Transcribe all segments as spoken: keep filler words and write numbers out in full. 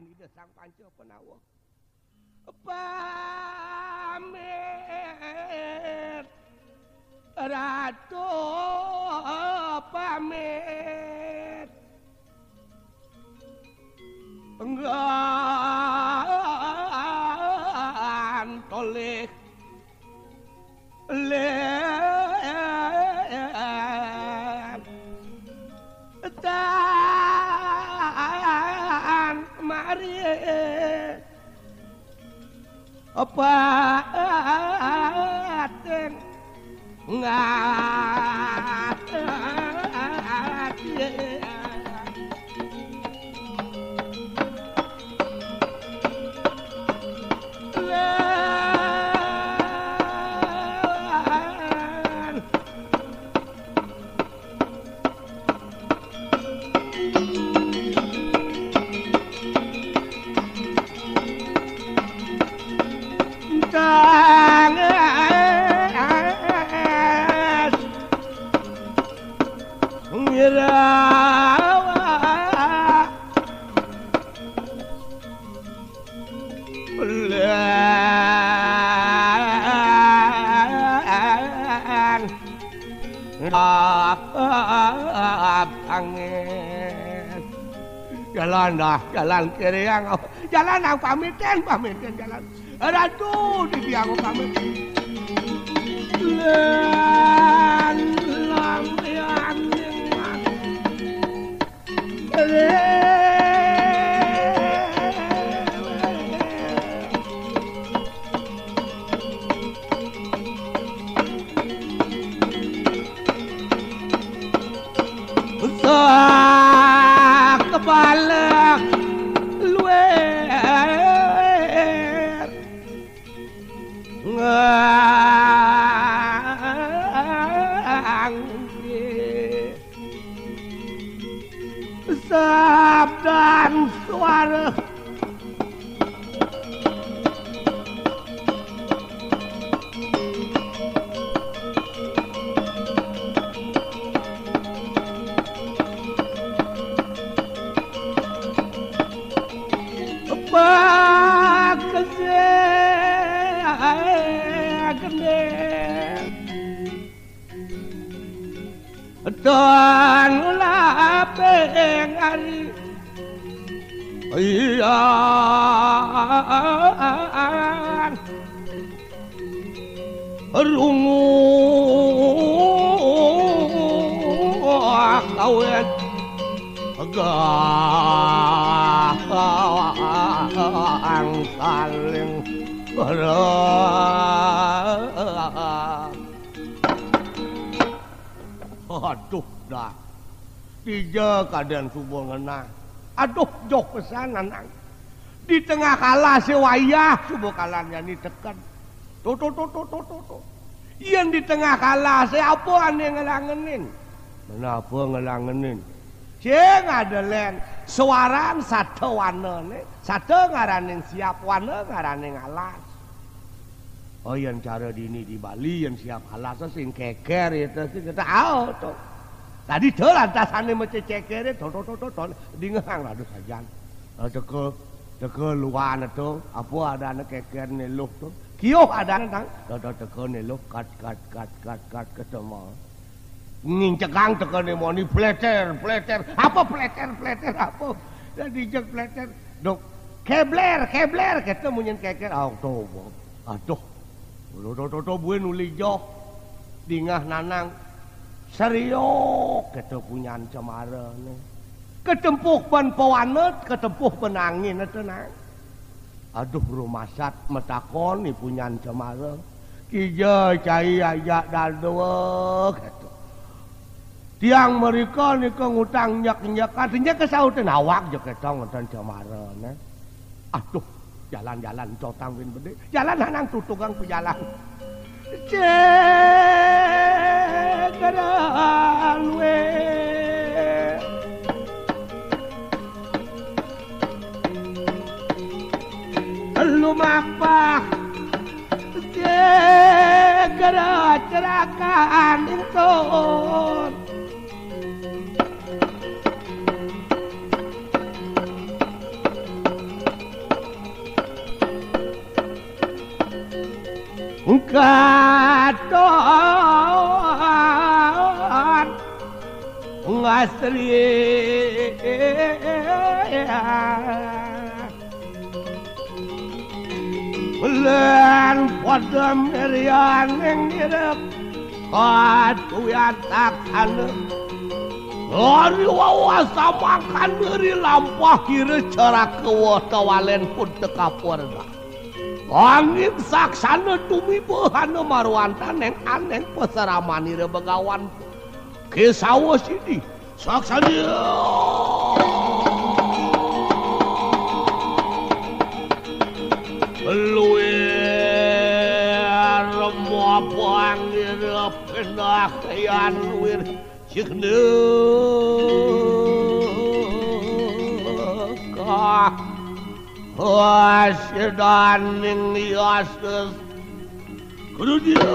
Ida Sang Panca Panawa. Pamit, Ratu, pamit. Ngantolih len tan mari. Apa aten ngat Tangas ngirawa. Lan. Tangis. Jalan dah, jalan kiriang. Jalan nang pamitan, pamitan jalan. Ratu, titiang pamit. Lan lampianing. Sak kepala luar. Nganggih sabdan suara. Pakesek gending. Don lapeng ari. Iya. Runguh kawit. Gah ang saling. Aduh, dah. Dija kadén suba ngenah. Aduh, joh pesan, Nanang. Di tengah alasé wayah suba kalan jani teken. Tuh, tuh, tuh, tuh, tuh, tuh, tuh. Yén di tengah alasé apa ané nglangenin? Menapa nglangenin? Sing ada lén suaran sada wanané, sada ngaraning siap wana ngaraning alas. Oh, yén cara dini di Bali, yén siap alas sing kékér, ya, to, sing kéto, ao, to. Tadi to lantasané mececékéré, to, to, to, to, to, dingehang rada sajan. Eh, teka, teka luan to, apa adané kékér né luh to. Kiuh adané tang, to, to, teka né luh, kat, kat, kat, kat, kat, ketemu. Ngincegang tekané moni, pleter, pleter. Apa pleter, pleter, apa? Dadi jek pleter. Dok, kebler, kebler, kéto munyin kékér. Ah, to, aduh. Ulo to, to, to, buin uli joh. Dingeh Nanang. Seriok, kéto punyan Cemarané. Ketempuh ban pawanet, ketempuh ban angin, to, Nang. Aduh, rumasat matakon I Punyan Cemara. Kija cai ajak dadua, kéto. Tiang mrika nika ngutang nyek-nyekan, nyek kasautin awak ja kéto ngénten Cemara, né. Aduh, jalan-jalan cotang bin bedik. Jalan hanang tutugang pejalan. Cék keran wé. Lumapah segera cerakan ingsun. Katon ngastri lan padha miryaning nirep katuyan taksana. Ari wawa samangkan ri lampah ira caraka wata walen pun tekapuarga. Anging saksana tumibahana marwantaneng aneng pasaramanira begawan. Kesawa sidi. Saksana. Luwih remah pangira penah yan luwih sikneka. Wasidaning Yesus. Kudu dia.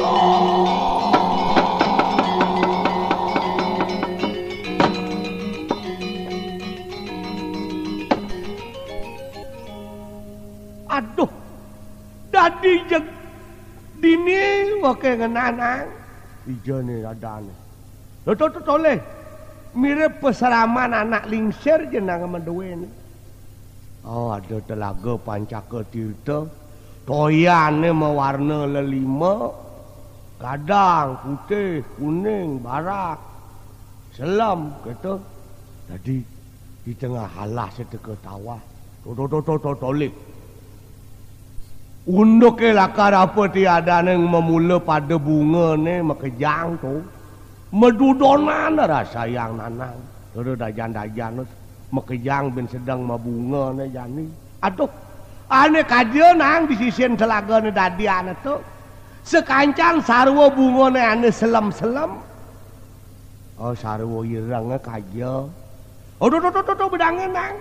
Aduh. Dadi jeg dini wake ngenanang. Ijane adane. Lho, to, to, tolih. Mirip pasraman anak lingsir jenenge maduene. Oh, ada telaga Pancaka Tirta. Toyane mawarna lelima, gadang, putih, kuning, barak, selem, gitu. Dadi di tengah alas teka tawah. To, to, to, to, to, tolih. Unduke lakar apa tiadane mamula pada bungane makejang to. Madudonan rasayang nanang. Loro dajan-dajan makejang ben sedeng mabungane jani. Aduh, ane kaja nang di sisin telagane dadi ane to. Sekancan sarwa bungane ane selem-selem. Oh, sarwa ireng kaja. Oh, to, to, to, to, to, bedange nang.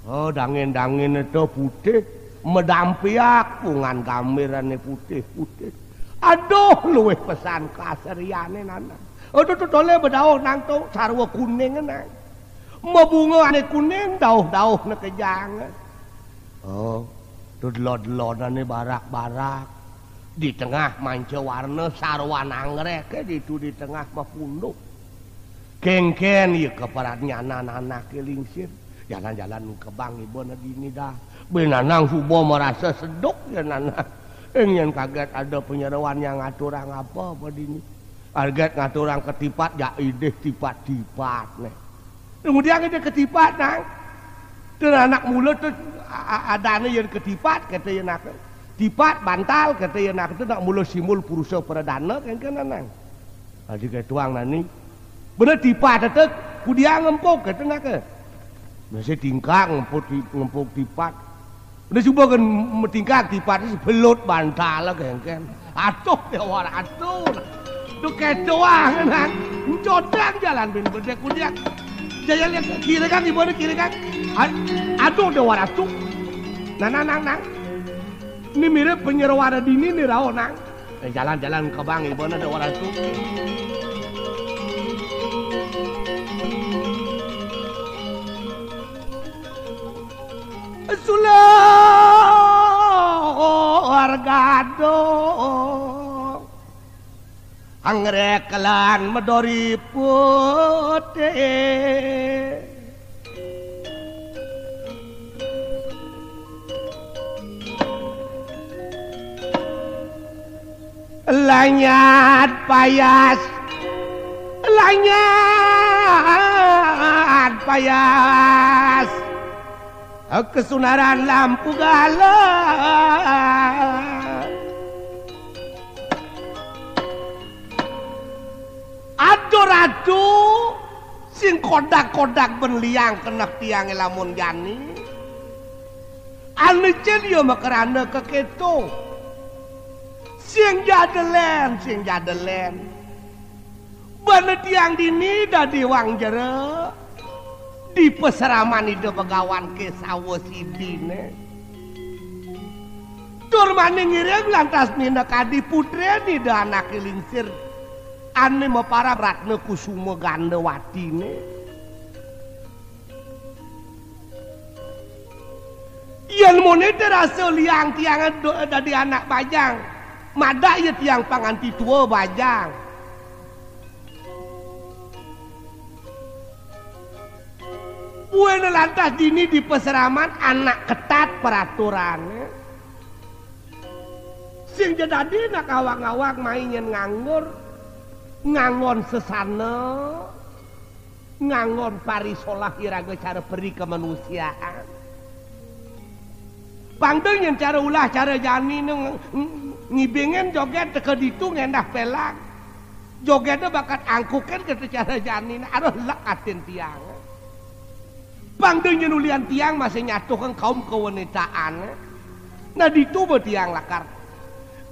Oh, dangen-dangen to putih, medampiak, pungan gambirane putih-putih. Aduh, luwih pesan kasriane nanang. Oh, to, to, tole bedauh nang to, sarwa kuning nang. Mabunga ane kuning, dauh-dauh nekejang. Oh, to delo-delonane barak-barak. Di tengah manca warna sarwan angreke ditu di tengah mapunduh. Kengken iya keparat nyanan anake lingsir. Jalan-jalan kebang ibana dini dah. Benanang suba merasa seduk ya nanang. Ing yen kaget ada penyeruan yang ngaturang apa apa dini. Kaget ngaturang ketipat, jak idih tipat-tipat neh. Kemudian kita ketipat nang. Ten anak mula tu a-, a-, adane yen ketipat kata yen aku. Tipat bantal kata yen aku tu nak mula simbol purusa pradana kengken nang. Adi ketuang nani. Bener tipat tu kudiang ngempuk kata nak. Masih tingkang ngempuk ti-, ngempuk tipat. Bener cuba kan metingkang tipat si belut bantal kengken. Atuh ya wara atuh. Tu ketuang nang. Encotang jalan bin bedek kudiang. Jaya lihat kiri kan ibu kiri kan. A-, aduh ya wara atuh. Nah, nah, nah, nah. Ini mirip penyeruan dini nih rauh nang. Eh, jalan-jalan kebang ibana ada orang tu. Sula wargado. Anggrek lan medori putih. Lanyat payas, lanyat payas, kesunaran lampu galah. Aduh ratu, sing kodak-kodak ben liang keneh tiange lamun jani. Ane cen ya makarana keketo. Sing jadelen, sing jadelen. Bana tiang dini dadi wang jero. Di pasraman Ida Begawan Kesawa sidine. Tur mani ngiring lantas minakadi putrene Ida anake lingsir. Ane maparan Ratna Kusuma Gandawatine. Yen mone te rasa liang tiang do-, dadi anak bajang, Madak ya tiang panganti tua bajang. Buena lantas dini di paseraman anak ketat peraturannya. Sing ja dadi nak awak-awak mai nyen nganggur, nganggon sesana, nganggon parisolah iraga cara peri kemanusiaan. Pang da nyen cara ulah cara jani ne ng-, ng-, ngibingen joget teka ditu ngendah pelag. Jogetnya bakat angkuken kata cara jani ne, aduh lek atin tiang. Pang da nyen ulian tiang masih nyatuhang kaum kewanitaan. Nah ditu ba tiang lakar.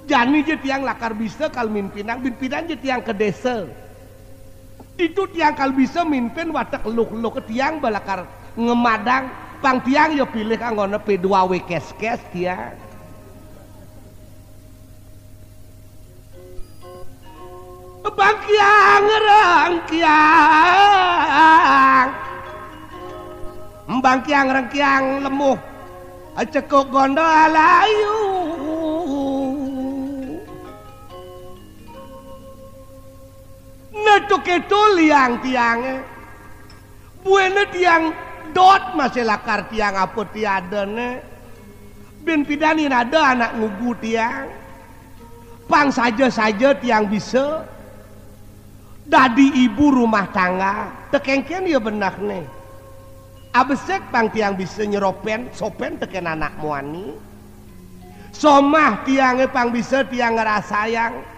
Jani ja tiang lakar bisa kal mimpinang, mimpinang ja tiang ke desa. Ditu tiang kal bisa mimpin watek luh-luh tiang ba lakar ngemadang, pang tiang ya pilih anggona P dua W kes-kes tiang. Bangkiang rengkiang. Bangkiang rengkiang lemuh. Cekuk gondol ayu. Netuk itu liang tiange. Buene tiang dot masih lakar tiang apa tiadane. Bin pidan yen ada anak ngugu tiang. Pang saja-saja tiang bisa dadi ibu rumah tangga. Tekengken ya benehne. Abesek pang tiang bisa nyeropen, sopen teken anak muani. Somah tiange pang bisa tiang ngerasayang.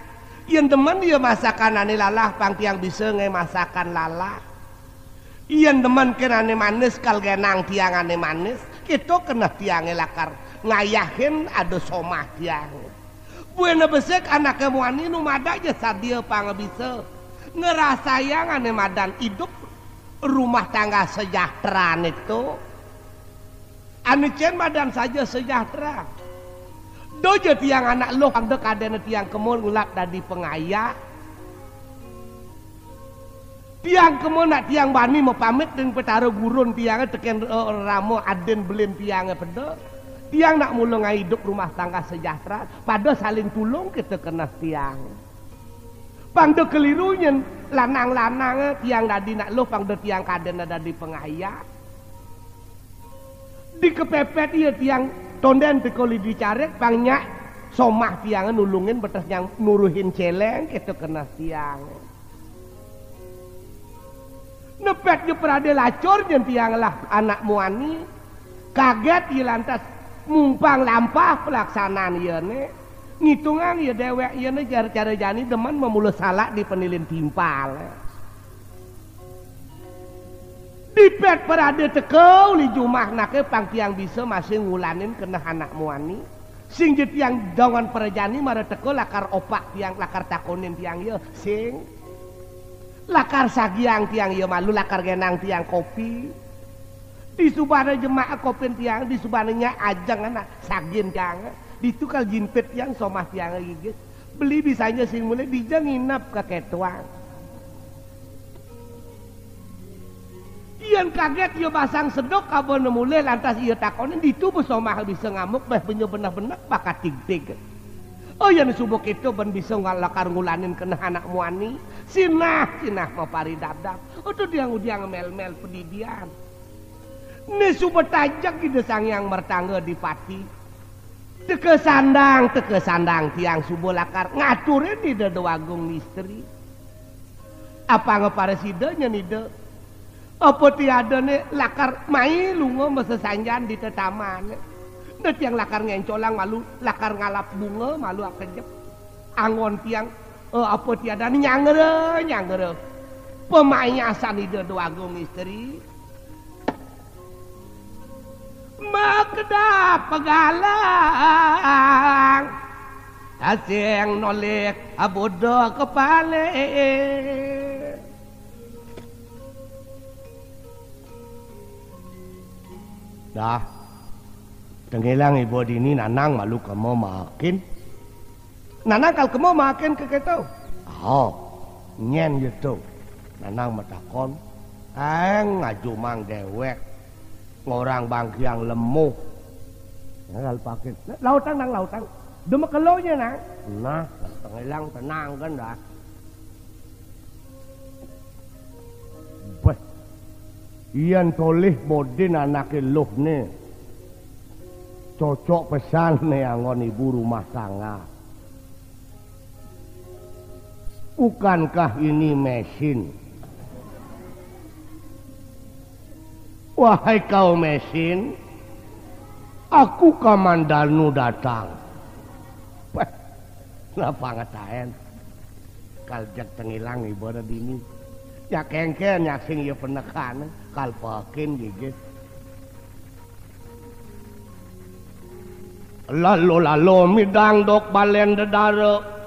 Yen demen ya masakanane lalah, pang tiang bisa nge masakan lalah. Yen demen ken ane manis, kal genang tiang ane manis, kito keneh tiange lakar ngayahin ada somah tiange. Buena besik anake muani nu madak ja sadia pang bisa ngerasayang ane madan idup rumah tangga sejahtera nitu. Ane cen madan saja sejahtera. Do ja tiang anak luh, pang da kadene tiang kemo ngelap dadi pengaya. Tiang kemo nak tiang bani mapamit deng Petara Gurun tiange teken, eh, rama adin belin tiange peda. Tiang nak mula ngaidup rumah tangga sejahtera, pada saling tulung kita keneh tiang. Pang da keliru nyen lanang-lanange tiang dadi nak luh, pang da tiang kadene dadi pengaya. Dikepepet iya tiang tonden teka lidi carik, pang nyak somah tiange nulungin betes nyang nuruhin celeng, kita keneh tiang. Nepet je perade lacur nyen tiang lah anak muani. Kaget iya lantas mumpang lampah pelaksanaan iyene. Ngitungang iya dewek iyene cara-cara jani demen memula salak di penilin timpal. Dipet perade teka uli jumah nake pang tiang bisa masih ngulanin keneh anak muani. Sing je tiang dongan perjani mara teka lakar opak tiang, lakar takonin tiang ya, sing. Lakar sagiang tiang ya malu, lakar genang tiang kopi. Di subana jemak kopin tiang, di subana nyak ajeng anak sagin tiang. Ditu kal jimpit tiang somah tiang gigis. Beli bisanya sing mulih dija nginep ka ketuang. Yen kaget iya basang seduk, abana mulih lantas iya takonin, ditu besomah bisa ngamuk, beh benya beneh-beneh bakat tigtig. Oh, yen suba keto ben bisa ngalakar ngulanin keneh anak muani. Sinah, sinah mapari dabdab. Utuh diang-udiang mel-mel pedidian. Ni suba tajek Ida Sang Hyang Mertangga Dipati. Teka sandang, teka sandang tiang suba lakar ngaturin Ida Dewa Agung Istri. Apanga para sida nyen Ida? Apa tiadane lakar mai lunga masesanjan di tetamane? Nah, tiang lakar ngencolang malu, lakar ngalap bunga malu akejep. Anggon tiang, eh, apa tiadane nyangra, nyangra. Pemayasan Ida Dewa Agung Istri. Makda pegalang asing nolih abuda kepale. Dah, tengilang ibu dini nanang malu kema maakin. Nanang kal kema maakin ke keto. Oh, nyen yeto. Nanang matakon. Eng ngajumang dewek. Ngorang bangkiang lemuh. Nang kal pakin. Lautang nang lautang. Demek kelo nye, Nang. Nah, tengilang tenang kan dah. Beh, yen tolih bodin anake luh ne. Cocok pesan ne anggon ibu rumah tangga. Bukankah ini mesin? Wahai kau mesin, aku kamandanu datang. Peh, napa ngetaen? Kal jeg tengilang ibarat dini. Nyak kengken, nyak sing iya penekan, kal pekin gigit. Lalo-lalo midang dok balen dedara.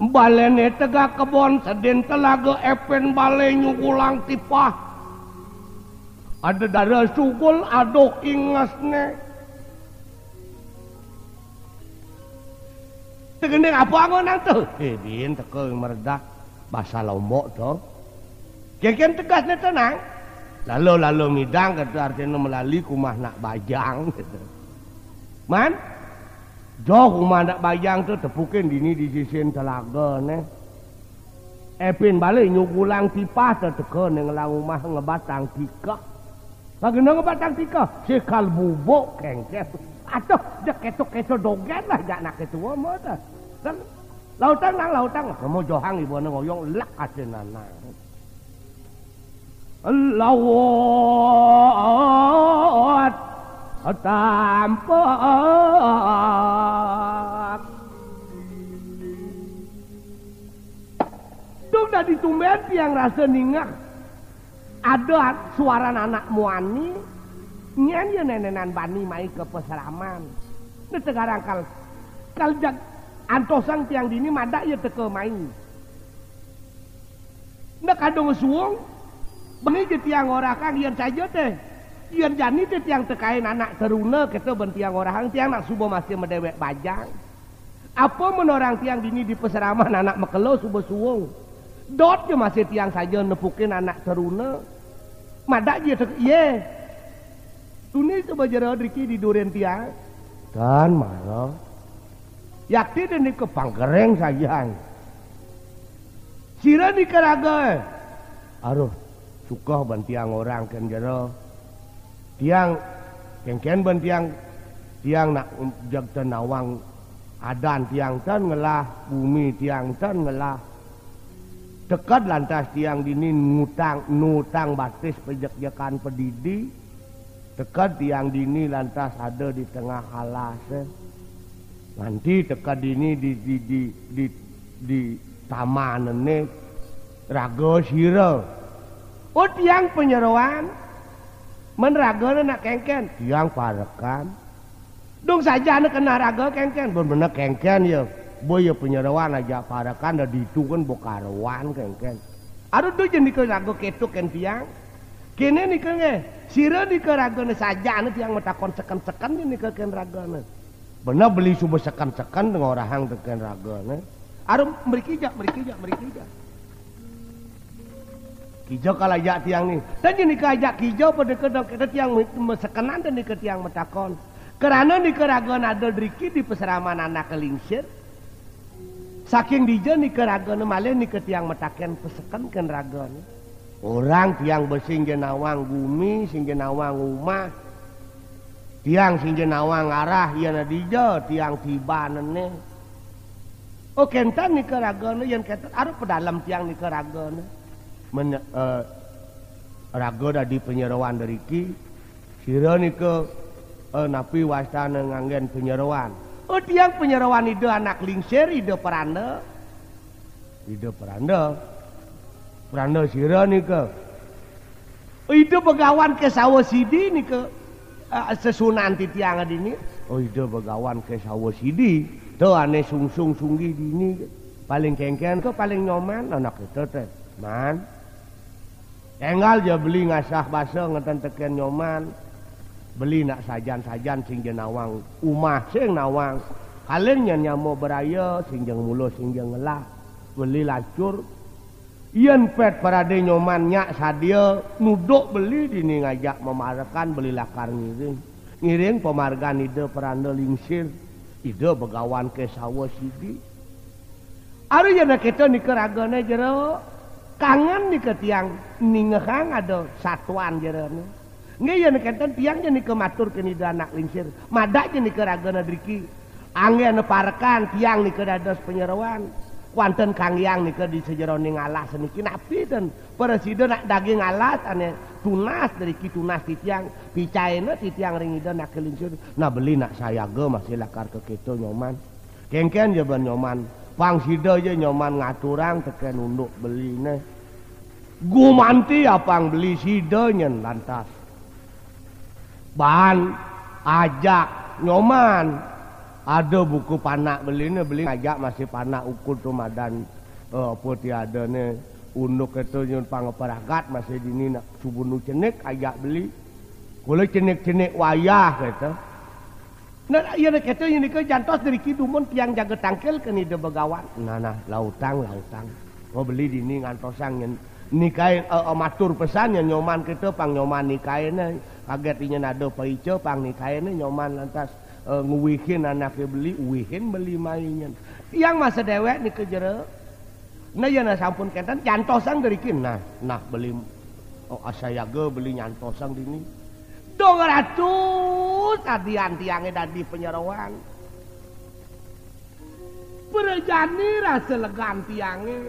Balene tegak kebon sedin telaga epen bale nyugulang tipah. Ada dara sugul aduh ingesne. Tegending apa angonang tu? Eh, bin teka meredak. Basa Lombok tu. Kengken tegas ne tenang. Lalo-lalo midang kata artinya melali kumah nak bajang gitu. Man, jauh kumah nak bajang tu tepukin dini di sisin telaga ne. Epin balik nyugulang tipah tu teka ne ngelang umah ngebatang tikah. Kagena ngebatang tikah, sikal bubuk kengken. Aduh, dia keto-keto dogen lah jak nak ketua mo tu. Kan lautang nang lautang, kamu johang ibu ne ngoyong lak asin nanang. Laut tampak. Dong dah ditumben tiang rasa ningah. Ada suaran anak muani, nyen ya nenenan bani mai ke peseraman. Ne tegarang kal, kal jag antosang tiang dini madak ya teka mai. Nda kadung suung, bani je tiang orahang yen saja teh. Yen jani teh tiang tekain anak teruna kita ben tiang orahang tiang nak suba masih medewek bajang. Apa menorang tiang dini di peseraman anak mekelo suba suung. Dot je masih tiang saja nepukin anak teruna. Madak je tek, ye. Tuni suba jero driki di duren tiang. Tan mara. Yakti deni ke panggereng saja. Sira nika raga. Aduh, suka ban tiang orang ken jero. Tiang kengken ban tiang, tiang nak jeg ten nawang adan tiang ten ngelah, bumi tiang ten ngelah. Teked lantas tiang dini ngutang, nutang batis pejek-jekan pedidi. Teked tiang dini lantas ada di tengah alas, eh. Nganti teked dini di, di, di, di, di taman ne raga sira. Oh, tiang penyeroan. Men raga ne nak kengken, tiang parekan. Dong saja ne kena raga kengken, ben bener kengken ya. Bo ya penyeroan aja parekan dah ditu kan bo karuan kengken. Aduh tu je nika raga ketuk ken tiang. Kene nika nge, sira nika ragane saja ne tiang metakon seken-seken je nika ken ragane. Bener beli suba seken-seken dengan orahang teken ragane. Arum mriki jak, mriki jak, mriki jak. Kija kal ajak tiang ni. Dan je nika ajak kija pada kedang kita tiang me-, mesekenan dan nika tiang metakon. Kerana nika raga nada driki di peseraman anak kelingsir. Saking dija nika ragane malih nika tiang metaken peseken ken ragane. Orang tiang besing je nawang gumi, sing je nawang umah. Tiang sing je nawang arah, iya nadija tiang tibanene. Oh, kenten nika ragane, yen kenten, arup pedalem tiang nika ragane. Men-, eh, raga dadi penyeroan deriki, sira nika, eh, napi wastane nganggen penyeroan? Oh, tiang penyeroan Ida Anak Lingsir, Ida Peranda. Ida Peranda. Peranda sira nika. Ida Begawan Kesawa Sidi nika, eh, sesunan titiang dini. Oh, Ida Begawan Kesawa Sidi. To ane sungsung sunggi dini. Paling kengken ke paling nyoman anak kita teh. Man. Enggal ja beli ngasah basa ngeten teken nyoman. Beli nak sajan-sajan sing je nawang umah sing nawang. Kalin nyan nyama beraya sing je ngemula sing je ngelah. Beli lacur. Yen pet parade nyoman nyak sadia nuduk beli dini ngajak memarekan beli lakar ngiring. Ngiring pemargan Ida Peranda Lingsir. Ida Begawan Kesawa Sidi. Ari yén kéto nika ragané jero. Kangen nika tiang ningehang ada satuan jeroné. Nggih yén kénten tiang ja nika matur kén Ida Anak Lingsir. Madak ja nika ragané driki. Anggén parekan tiang nika dados panyeroan. Kuanten kanggiang nika di sajeroning alas niki napi ten prasida nak daging alas ané tunas driki tunas titiang. Picaéna titiang ring Ida Anak Lingsir. Nah beli nak sayaga masih lakar kekéto Nyoman. Kéngkén ja ban Nyoman. Pang sida ja Nyoman ngaturang tekén unduk beliné. Gumanti apang beli sida nyén lantas. Ban ajak Nyoman. Ada buka panak beliné, beli ngajak masih panak ukud to madan, eh, apa ti adané unduk kéto nyén pang pragat masih dini nak suba nu cenik ajak beli. Kula cenik-cenik wayah kéto. Nah, yén kéto yén nika jantos driki dumun tiang jaga tangkil kén Ida Begawan. Nah, nah, lautang, lautang. Oh, beli dini ngantosang nyén nikain, eh, eh, matur pesan nyén Nyoman kéto pang Nyoman nikain, eh. Kagét nyén ada paica pang nikain, eh, Nyoman lantas, eh, nguwihin anaké beli, uwihin beli mai nyén. Tiang masa déwék nika jero. Nah, yén sampun kénten, nyantosang driki. Nah, nah, beli, oh, asayaga beli nyantosang dini. Dong Ratu, sadian tiangé dadi panyeroan. Prajani rasa legan tiangé.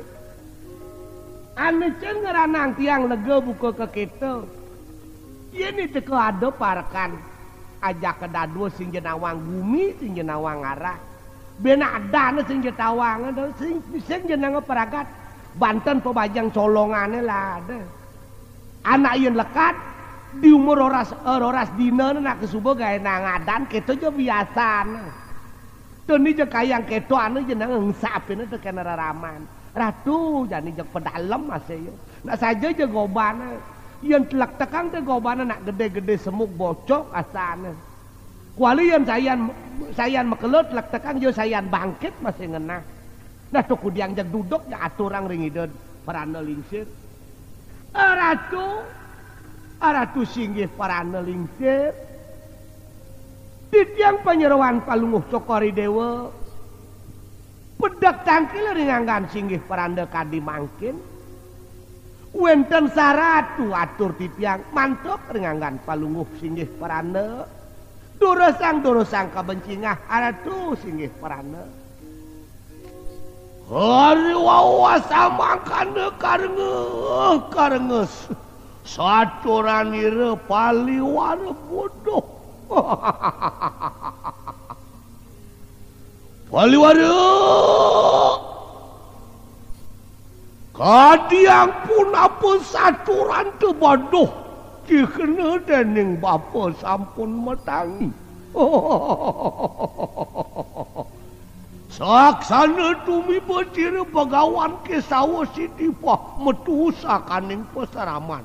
Ané cén ngranang tiang lega buka kekéto. Yén teka ada parekan ajaka dadua sing ja nawang gumi, sing ja nawang arah. Bén adané sing ja tawang, sing, sing ja nanga pragat. Banten pabajang colongané lada. Anak yén lekad di umur roras, eh, roras dina nak suba gaé nangadan kéto ja biasané. Tuni ja kayang kéto anu ja nang ngsapiné tekén reraman. Ratu jani ja pedalem masih ya. Nak saja ja gobané. Yén telek tekang té gobané nak gedé-gedé semuk bocok asané. Kuali yén sayan, sayan makelut, lek tekang ya sayan bangkit masih ngenah. Nah, to kudiang jeg duduk ya aturang ring Ida Prana Lingsir. Ah, Ratu, ah, Ratu singgih Prana Lingsir. Titiang panyeroan Palungguh Cokor I Déwa. Pedek tangkil ring anggan singgih Pranda kadi mangkin. Wénten saratu atur titiang mantuk ring anggan Palungguh singgih Pranda. Durusang, durusang kabencingah aratu singgih Pranda. Hari wawa samangkana karengeh, karenges. Saturanira paliwara bodoh. Paliwara! Kadiang punapa saturan tebaduh cihna dening bapa sampun matangi. Saksana tumiba cira Bagawan Kesawa Sidipah metu sakaning pasraman.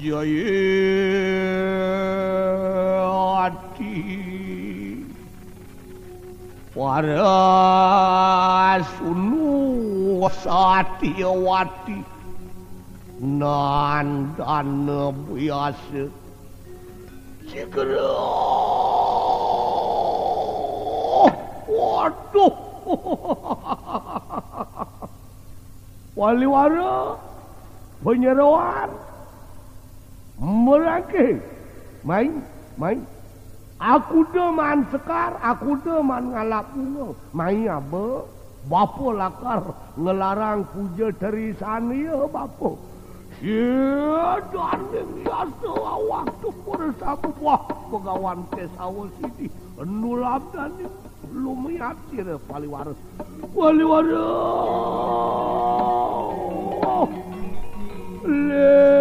Jayati. Para sunu Satyawati. Nandana biasa. Sigra. Waduh. Waliwara, panyeroan, merangke, mai, mai. Akuda man sekar, akuda man ngalap bunga. Mai aba, bapa lakar ngelarang puja terisania, bapa. Sia daning yasa awak tempur sabubah Begawan Kesawa Sidi. Nulab daning lumiat sira paliwara. Paliwara. Le.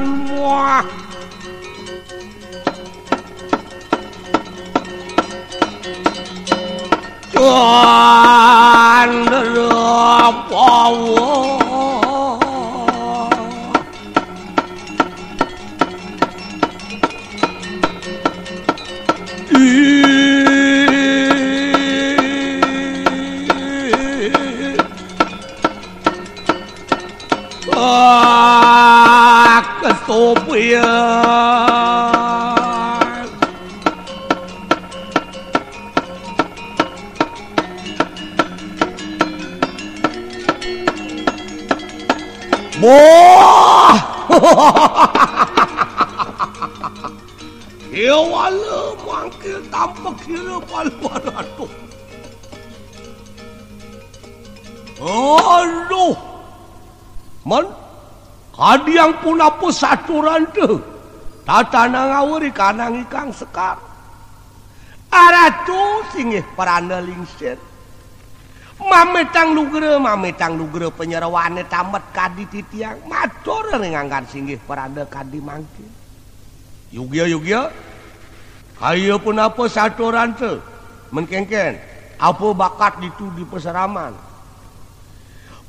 Muah. Candra Pawa. Iya. Wah. Iya wala mangkil tampek sira paluar atuh. Aduh. Man, kadiang punapa saturanta? Tatanang awuri kanang ikang sekar. Aratu singgih prana lingsir. Mametang lugra, mametang lugra panyeroane tamet kadi titiang. Matur ring anggan singgih prana kadi mangkin. Yugya, yugya. Kaya punapa saturanta? Men kengken, apa bakat ditu di paseraman?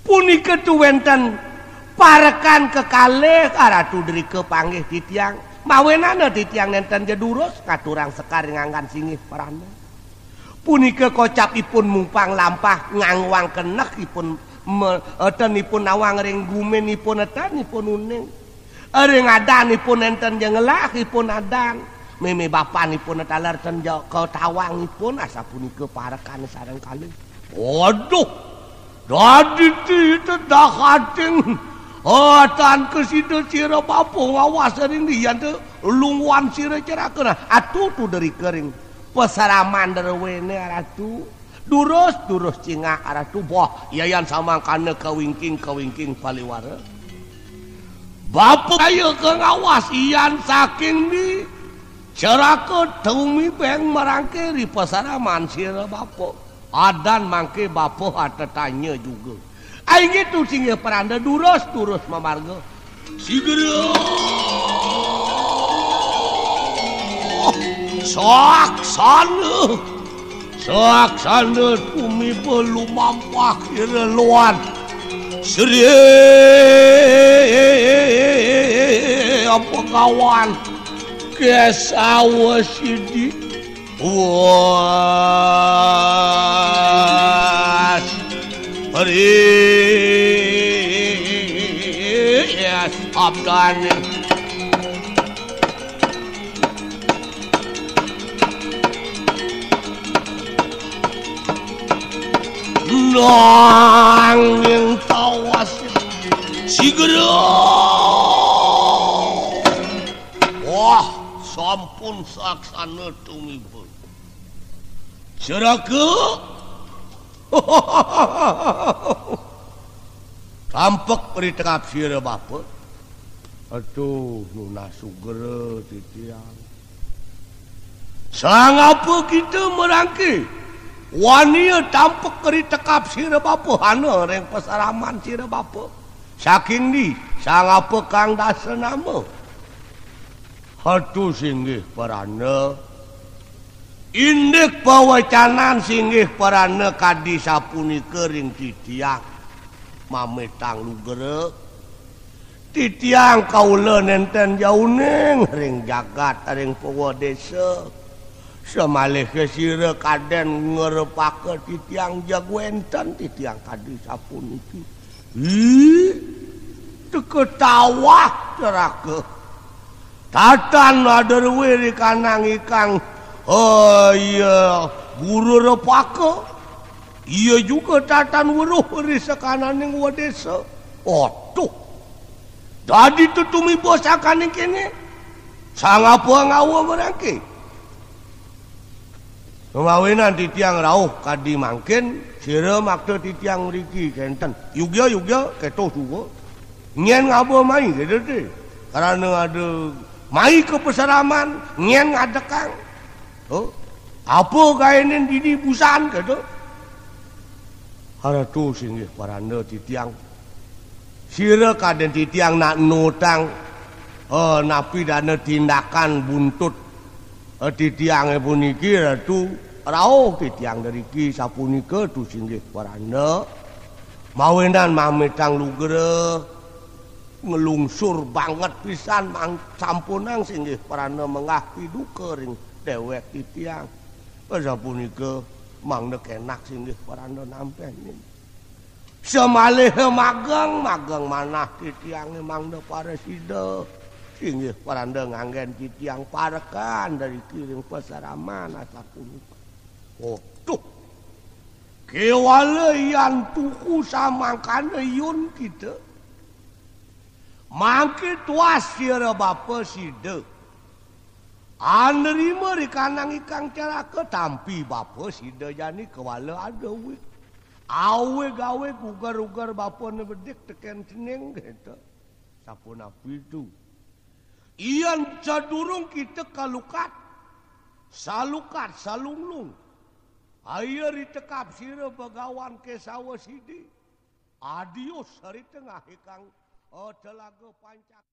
Punika tu wenten parekan kekalih Aratu Drika panggih titiang. Mawenana titiang nenten ja durus ngaturang sekar ring anggan singgih prana. Punika kocap ipun mumpang lampah ngangwang keneh ipun me-, eten ipun nawang ring gumin ipun eten ipun uning. Ring adan ipun enten ja ngelah ipun adan. Meme bapan ipun taler ten ja katawang ipun asapunika parekane sareng kalih. Waduh. Dadi titedah ating. Oh, tan kesida sira bapa ngawas ring diyan te lungwan sira ceraka. Nah, atutu deri kering. Paseraman derwene Ratu. Durus, durus cingak Ratu. Boh, yayan samangkana kawingking, kawingking paliwara. Bapa kaya ka ngawas iyan saking di ceraka tumibeng marangke ri paseraman sira bapa. Adan mangke bapa atetanya juga. Ainggih tu singgih pranda durus, durus mamarga. Sigra. Saksana. Saksana tumiba lumampah ira luan. Sri apa kawan. Kesawa sidi. Was. Ri. Yes, abdane. Nanging tawas. Sigra. Wah, sampun saksana tumiba. Ceraka. Tampek ritekap sira bapa. Aduh, nunas sugra titiang. Sangapa kita merangke? Wania tampek ritekap sira bapa, ana ring paseraman sira bapa. Saking di, sangapa kang dasa nama? Hatu singgih parana. Indik pawecanan singgih parana kadi sapunika ring titiang. Mametang lugra. Titiang kaula nenten jauning ring jagat, ring pawa desa. Samaliha sira kaden ngrepaka titiang jeg wenten titiang kadi sapuniki. Ih, teka tawah ceraka. Tatan aderwe ri kanang ikang, oh, iya, guru repaka. Iya juga tatan weruh ri sakananing wadesa. Otuh. Dadi tetumiba sakaning kene. Sangapa ngawa merangke? Mawinan titiang rauh kadi mangkin, sira makta titiang mriki kenten. Yugya, yugya, keto suwa. Nyen ngaba mai, keto te. Karana ada mai ka paseraman, nyen ngadekang. Oh, apa gaenen dini busan, keto. Haratu singgih paranda titiang. Sira kaden titiang nak nutang, eh, napi dana tindakan buntut, eh, titiange puniki, Ratu, rauh titiang deriki sapunika tu singgih paranda. Mawinan mamitang lugra ngelungsur banget pisan mang-, sampunang singgih paranda menggah piduka ring dewek titiang. Sapunika mangda kenak singgih paranda nampenin. Samaliha mageng, mageng manah titiange mangda parasida. Inggih paranda nganggen titiang parekan dari kiring pasaraman asapunika. Waduh. Kéwala yan tuku samangkana yun kita. Mangké tuas sira bapa sida. Anrima rikanang ikang caraka tampi bapa sida jani kéwala ada wig. Awig-awig uger-uger bapana bedik tekén cening gitu. Sapunapi tu. Yan sadurung kita kalukat, salukat, salunglung. Aya ritekap sira Bagawan Késawa sidi. Adius ri tengah ikang, eh, telaga Pancak.